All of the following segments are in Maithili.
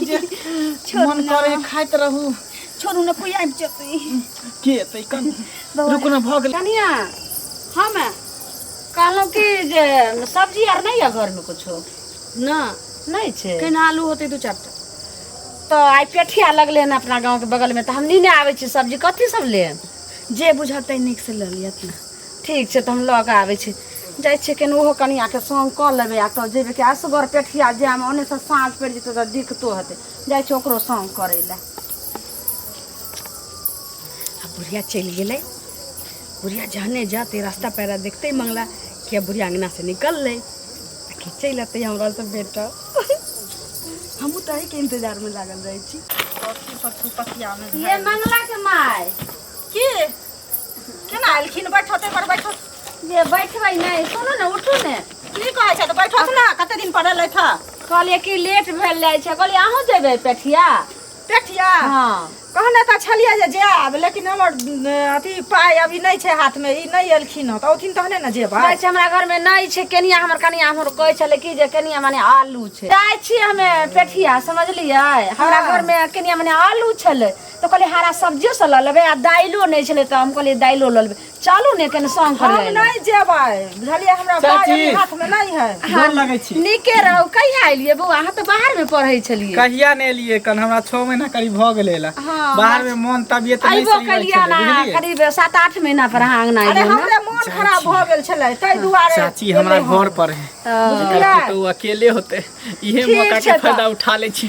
जे मन करे खाइत रहू। छोड़ू ने, कोई आबि जेतै। के एतै? कन रुकू ने, भऽ गेल। कनिया, हम कहलहुँ कि जे सब्जी आर नहि यऽ घरमे कुछो? ना। नहि छै? केना आलू होतै दू चारिटा। तऽ आइ पेठिया लगलै हन अपना गाँवके बगलमे, तऽ हम नीने आबै छी। सब्जी कथी सब लेब? जे बुझतै नीक से लऽ लिअ ने। ठीक छै, तऽ हम लऽ कऽ आबै छी। जाइ छियै केन ओहो कनियाके संग कऽ लेबै आ तब जेबै कि असगर पेठिया जायब, ओन्नेसँ साँझ पड़ि जेतै तऽ दिक्कतो हेतै। जाइ छियै ओकरो संग करै लए। आ बुढ़िया चलि गेलै। बुढ़िया जहने जाते रास्ता पैरा देखते मंगला कि अब बुढ़िया अंगना से निकललै आ कि चलि अतै हमरा से भेट। हमहूँ तऽ एहिके इंतजारमे लागल रहै छी। ये मंगला के माय। की केना एलखिन? बैठत पर बैठत। जे बैठबै नहि, सुनू ने, उठू ने। की कहै छै तऽ बैठत ने, कते दिन पर एलथि हँ। कहलियै कि लेट भेल जाइ छै। कहलियै अहूँ जेबै पेठिया? पेठिया? हँ। कहने तऽ छलियै जे जायब, लेकिन हमर अथी पाइ अभी नहि छै हाथमे। ई नहि एलखिन हँ, तऽ औथिन तहने ने जेबै। जाइ छै, हमरा घरमे नहि छै केनिया। हमर कनिया हमर कहै छलै कि जे केनिया माने आलू छै। जाइ छियै हमे पेठिया, समझलियै? हमरा घरमे केनिया माने आलू छलै, तऽ कहलियै हरा सब्जियो सब लऽ लेबै आ दालियो नहि छलै, तऽ हम कहलियै दालियो लऽ लेबै। चलू ने कनि संग हम करै। नहि जेबै, बुझलियै? हमरा पाइ चाची। अभी हाथमे नहि है। गोर लगै छी। नीके रहू। कहिया एलियै बौआ? अहाँ तऽ बाहरमे पढ़ै छलियै। कहिया ने एलियै कन, हमरा 6 महीना करीब भऽ गेलै एला। हँ। बाहर में मन तबियत नहि अयबो सही रहै केलियै छलै, ने बुझलियै? करीब 7-8 महीना पर अहाँ अंगना अरे एलियै ने। हमरे मन खराब भऽ गेल छलै, ताहि दुआरे चाची हमरा एलै हम। घर पर है। बुझलियै? पुतहु अकेले होते, इहे ठीक मौका के छै तऽ। फायदा उठा लै छी।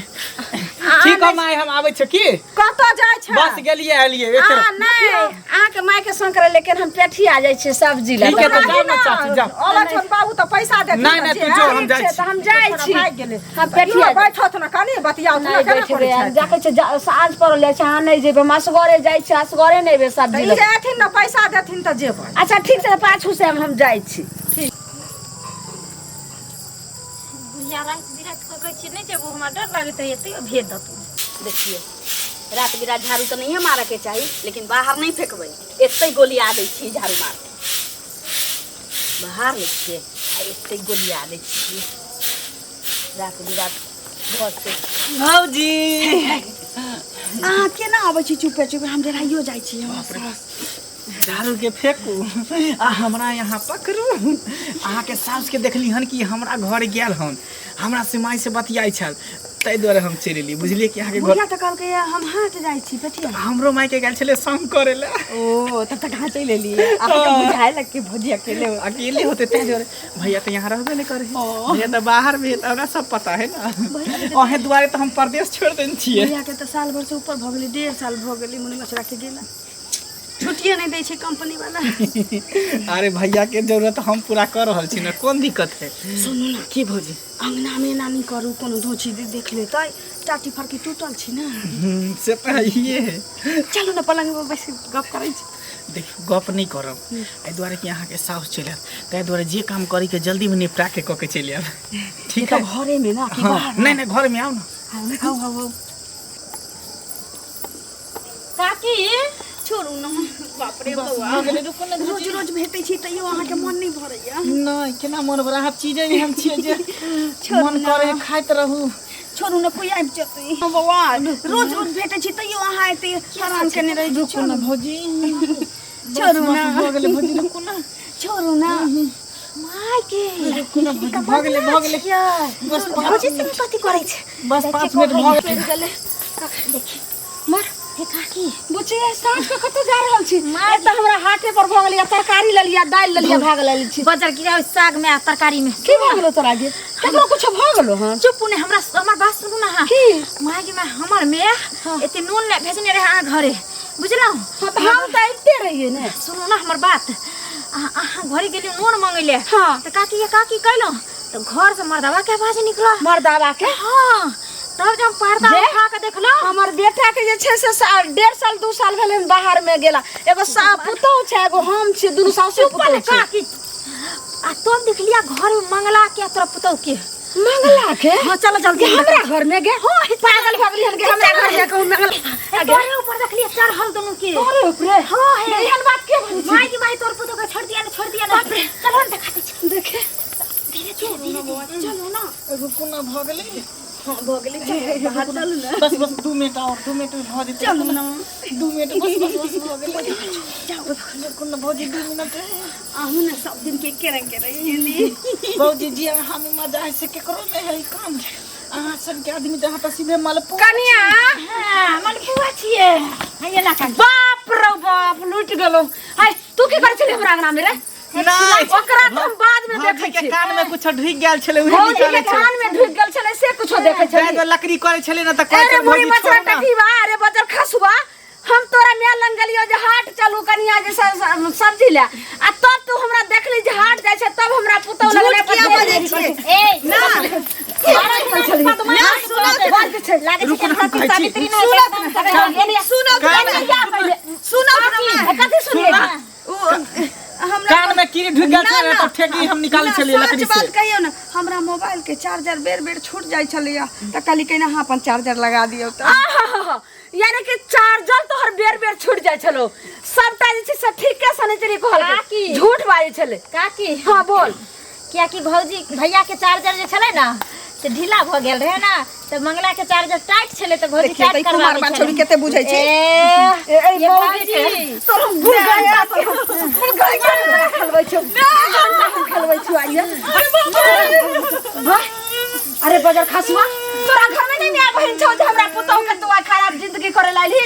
ठीक है माय, हम आबै छी। की कतऽ जाइ छै? बस गेलियै एलियै एक। अहाँ नहि, अहाँके मायके संग करै, लेकिन हम पेठिया जाइ छियै सब्जी लए। ठीक है, तऽ जाउ ने चाची, जाउ। अबै छौन बाबू तऽ पैसा देथिन। नहि, नहि, तऽ तू जे जो, हम ठीक जाइ छै छी। तऽ हम जाइ छी। भागि गेलै। हम पेठिया इहो बैठत ने, कनि बतियाउत ने। नहि केना बैठबै। करै छथि? देखै छै साँझ पड़ल जाइ छै। अहाँ नहि जेबै, हम असगरे जाइ छियै, असगरे नहि एबै तऽ सब्जी ई लए। जे एथिन ने, पैसा देथिन तऽ जेबै। अच्छा ठीक छै, तऽ पाछू से हम जाइ छी। बुढ़िया राति बिराति कऽ कहै छियै नहि जेबो, हमरा डर लागैत रहैए, तैयो भेज देतौ। देखियौ, रात बिरात झाड़ू तऽ नहिए मारऽके चाही, लेकिन बाहर नहि फेकबै, एतै गोलिया दै छियै। झाड़ू मार बाहर लै छियै आ एतै गोलिया दै छियै। रात बिरात घर से भौजी। अहाँ केना अबै छी चुपे चुपे? हम डराइयो जाइ छी हमर सास। झाड़ू के फेंकू आ हमरा यहाँ पकड़ू। अहाँके सासुके देखली हन कि हमरा घर गेल हन, हमरा से माय से बतियाइ छल, ताहि दुआरे हम चलि एली, बुझलियै? कि अहाँके घर बुढ़िया तऽ कहलकै हम हाट जाइ छी पेठिया। हमरो मायके गेल छलै संग करै लए। ओ तब तक अहाँ चलि एलियै, अहाँके बुझाए लग कि भौजी अकेले हो। अकेले होते ताहि दुआरे। भैया तऽ यहाँ रहबे नहि करे, भैया तऽ बाहर भी है, तऽ हमरा सब पता है ने। अहें दुआरे तऽ हम परदेश छोड़ि देने छियै। भैया के तऽ साल भर से ऊपर भऽ गेलै, 1.5 साल भऽ गेलै मुनि मछरा के गेला। छुट्टिए नहि दै छै कंपनी वाला। अरे भैया के जरूरत हम पूरा कर रहल छी ने, कोन दिक्कत है? सुनू ने। की भौजी? अंगना मे एना नहि करू, कोनो दोची देख लेतै। टाटी फरकी टूटल छै ने। से तऽ हइए है। चलू ने, पलंग पर बैस कऽ गप करै छी। देखियौ, गप नहि करब एहि दुआरे कि अहाँके साउस चलि आयत, ताहि दुआरे जे काम करैके जल्दीमे निपटा के कऽ के चलि आयब, ठीक तऽ है? घरेमे ने कि हँ। बाहर? नहि नहि, घरमे आउ ने। आउ आउ आउ। काकी। छोड़ू ने, बाप रे बौआ। भऽ गेलै, रुकू ने। रोज रोज भेटै छी तैयो अहाँके मन नहि भरैया? नहि, केना मन भरा? अहाँ चीजे एहन छियै जे मन करे खाइत रहू। छोड़ू ने, कोई आबि जेतै। बौआ, रोज रोज भेटै छी तैयो अहाँ एते हैरान केने रहै छी। रुकू ने भौजी। छोड़ू ने। भऽ गेलै भौजी, रुकू ने। छोड़ू ने। माय के। रुकू ने भौजी, भऽ गेलै, भऽ गेलै, बस 5 भौजी मिनट। से कथी करै छै? बस 5 मिनट भऽ गेलै। गेलै, देखी मर हे काकी। बुच्ची, साँझ के कतऽ जा रहल छी? एक तऽ हमरा हाटे पर भऽ गेलै, तरकारी लेलियै, दालि लेलियै, भाग लेली छी। बजर गिरा साग में आ तरकारी में। की भऽ गेलो तोरा गे? केकरो कुछो भऽ गेलो हन? चुप ने, हमरा हमर बात सुनू ना अहाँ। की? माय गे माय, हमर में एते नून ले भेजने रहे अहाँ घरे, बुझलहुँ? हाँ, तऽ हम तऽ अबिते रहियै ने। सुनू ना हमर बात, अहाँ अहाँ घरे गेलियै नून मंगै ले। हाँ। तऽ काकी ये काकी कहलहुँ तऽ घर से मर्दवा के आवाज निकलल। मर्दावा के? हाँ, तब जब हम पर्दा जे? उठा के देखलहुँ। हमर बेटा के जे छै से 1.5 साल 2 साल भेलै हन बाहर में गेला। एगो सा पुतहु छै, एगो हम छी, दुनू साउसे चुप पुतहु ने छै। काकी, आ तब देखलिया घर में मंगला के आ तोरा पुतहु के। मंगला के? हाँ, चलो जल्दी। गे, हमरा घर में गे? पागल भऽ गेली हन गे? हमरा घर में कहूँ मंगला? ए, तोरे ऊपर देखलिए चढ़ल दुनू के। तोरे ऊपरे? हाँ हे। एहन बात के बजै छी? माय की माय, तोर पुतहु के छोड़ दिया ने, छोड़ दिया ने। चलो ने, देखा दै छी। देखे। धीरे धीरे धीरे धीरे। चलू ना। रुकू ने, भऽ गेलै। हाँ भऽ गेलै चल बाहर चलू ने बस बस 2 मिनट और 2 मिनट भऽ जेतै चलू ने 2 मिनट बस बस बस भऽ गेलै जाउ कोन भौजी 2 मिनट अहूँ ने सब दिन के एके रंग के रहि गेली भौजी जी अहाँ में मजा है से केकरो में है काम अहाँ सबके आदमी तऽ अहाँ तऽ सीधे मलपुआ कनिया हाँ, मलपुआ छियै हैया ला काकी बाप रे बाप लूटि गेलो हाय तू की करै छली हमरा अंगना में रे नहि ओकरा तऽ हम बाद में भौजी देखै के छी कान में कुछ ढुकि गेल छलै उहे भौजी के निकालै छलै कान में ढुकि गेल छलै से कुछो देखै ताहि छली दुआरे लकड़ी करै छलै ने तऽ कहै अरे छलै बुढ़ी भौजी बछड़ा छोड़ू ने टकीवा अरे बजर खसुआ हम तोरा माय लंग गेलियो जे हाट चलू कनिया जे सब्जी ले आ तब तू हमरा देखली जे हाट जाइ छै तब हमरा पुतौ लगले झूठ किया बजै छियै ए ना ना सुनत छै लागै छै रुकू ने, हम कहै छी। सावित्री ने सुनत सुनत कथी सुनिए हमरा कान में कीड़ी ढुकि गेल छलै ना, तऽ ठेकी हम निकालै ना, छलियै सच लकड़ी से बात कहियौ ने हमरा मोबाइल के चार्जर बेर बेर छूट जाइ छलैया तऽ कहली केना अहाँ अपन चार्जर लगा दियौ तऽ आहाहाहा, यानी कि चार्जर तोहर बेर बेर छूट जाइ छलो सबटा जे छै से ठीके सनिचरी कहलकै काकी। झूठ बाजै छलै काकी हाँ बोल कियाकि भौजी भैया के चार्जर जे छलै ने से ढीला भऽ गेल रहे ने तऽ मंगला के चार्जर टाइट छलै तऽ भौजी देखियौ तऽ टाइट ई कुमार करबाबै बान छौड़ी छलै कते बुझै छै ए ए ए ये मौगी के भौजी तोर हम दू घंटा तोर हम दू घंटा तोरा खेलबै छौ दू घंटा हम खेलबै छौ आइए वाह, अरे बजर खसुआ तोरा घर में नहीं माय बहिन छौ जे हमरा पुतहु के तू खराब जिंदगी करे लाली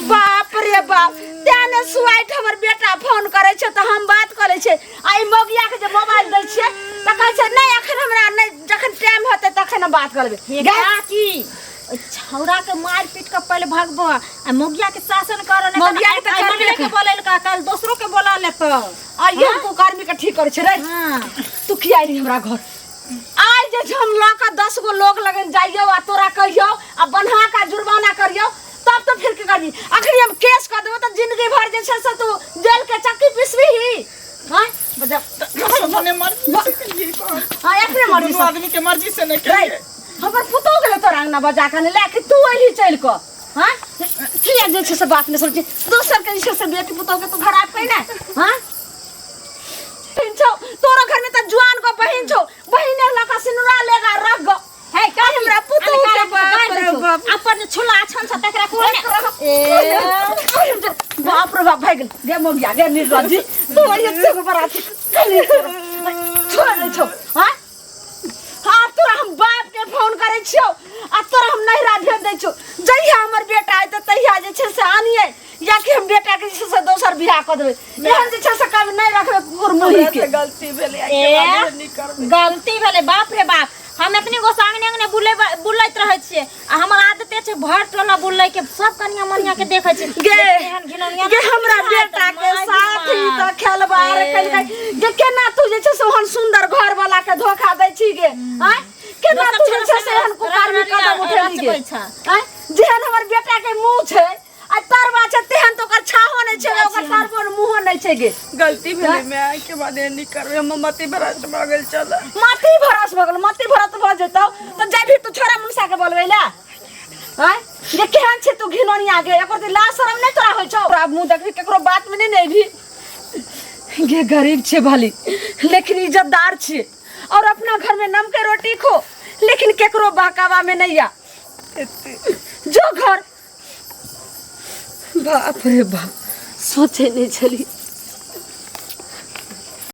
बाप रे बाप तें ने सुआइट हमर बेटा फोन करे छै तऽ हम बात करे छै आ ई मौगिया के जे मोबाइल दै छियै तऽ कहै छै नहि एखन हमरा नहि जखन टाइम हेतै तखन हम बात करबै हे काकी ओहि छौड़ा के मारि पीट के पहिले भगबो आ मौगिया के शासन करो नहि मौगिया के तऽ करबे के बोलेलका काल दोसरो के बोला लेतो आइए हम कुकर्मी के ठीक करै छै रे हां तू किया अयली हमरा घर आइ जे छै हम लऽ कऽ 10 गो लोग लगन जाइयो आ तोरा कहियो आ बन्हा का जुर्माना करियो तब तो फिर की करबी अखनी हम केस कर देबो तऽ जिंदगी भर जे छै से तू जेल के चक्की पिसबी हाँ बजा अपने मर्जी से केलियै बाप। हाँ अपने मर्जी दुनू से आदमी के मर्जी से नहि रे केलियै हमर पुतोह गेलै तोरा अंगना बजा कऽ ले कि तू अयली चलि कऽ हाँ किया जे छै से बात नहि समझी दोसर के जे छै से बेटी पुतोह के तू खराब कहि ने हाँ बहिन छौ तोरा घर में त जुआन को बहिन छौ बहिन लऽ कऽ सिनुरा लेगा रख गो हे काकी हमरा पुतोह के बाप रे बाप। अपन जे छुला छन छ तकरा कोन ए बाप रे बाप भाग गेल गे मोगिया गे निर्लज्जी तू एते गो बराती छोड़ दे छौ हाँ हाँ तोरा हम बाप के फोन करै छियौ आ तोरा हम नैहरा भेज दै छियौ जहिया हमर बेटा अयतै तहिया जे छै से आनियै या कि हम बेटा के जे छै से दोसर बियाह कऽ देबै एहन जे छै से कभी नहि रखबै कुकुर मुही हमरा के से गलती भेलै आइ के बाद एहन नहि करबै गलती भेलै बाप रे बाप हम एतनी गो अंगने अंगने बुले बुलैत रहै छियै आ हमर आदते छै भर टोला बुलै के सब कनिया मनिया के देखै छियै गे एहन घिनौनिया गे हमरा बेटा के साथ ही तऽ खेलबार केलकै गे केना तू जे छै से ओहन सुंदर घर वाला के धोखा दै छी गे आँय केना तू जे छै से एहन कुकर्मी कदम उठेली गे आँय जेहन हमर बेटा के मुंह छै आ तरवा छै तेहन तऽ ओकर छाहो नहि छै ओकर तरबो ने मुँहो नहि छै गे गलती भेलै माय आइ के बाद एहन नहि करबै हम मति भ्रष्ट भऽ गेल छल मति भरस भऽ गेल मति भरत भऽ जेतौ तऽ जेबही तू छोरा मुनसा के बोलबै ले आँय जे केहन छै तू घिनौनिया गे एकर तऽ लाज शरम नहि तोरा होइ छौ तोरा मुँह देखबी केकरो बात मे नहि ने अयबही गे गरीब छै भली लेकिन इज्जतदार छियै और अपना घर में नम के रोटी खो लेकिन केकरो बहकावा में नहीं आ जो घर बाप रे बाप सोचे नहीं छली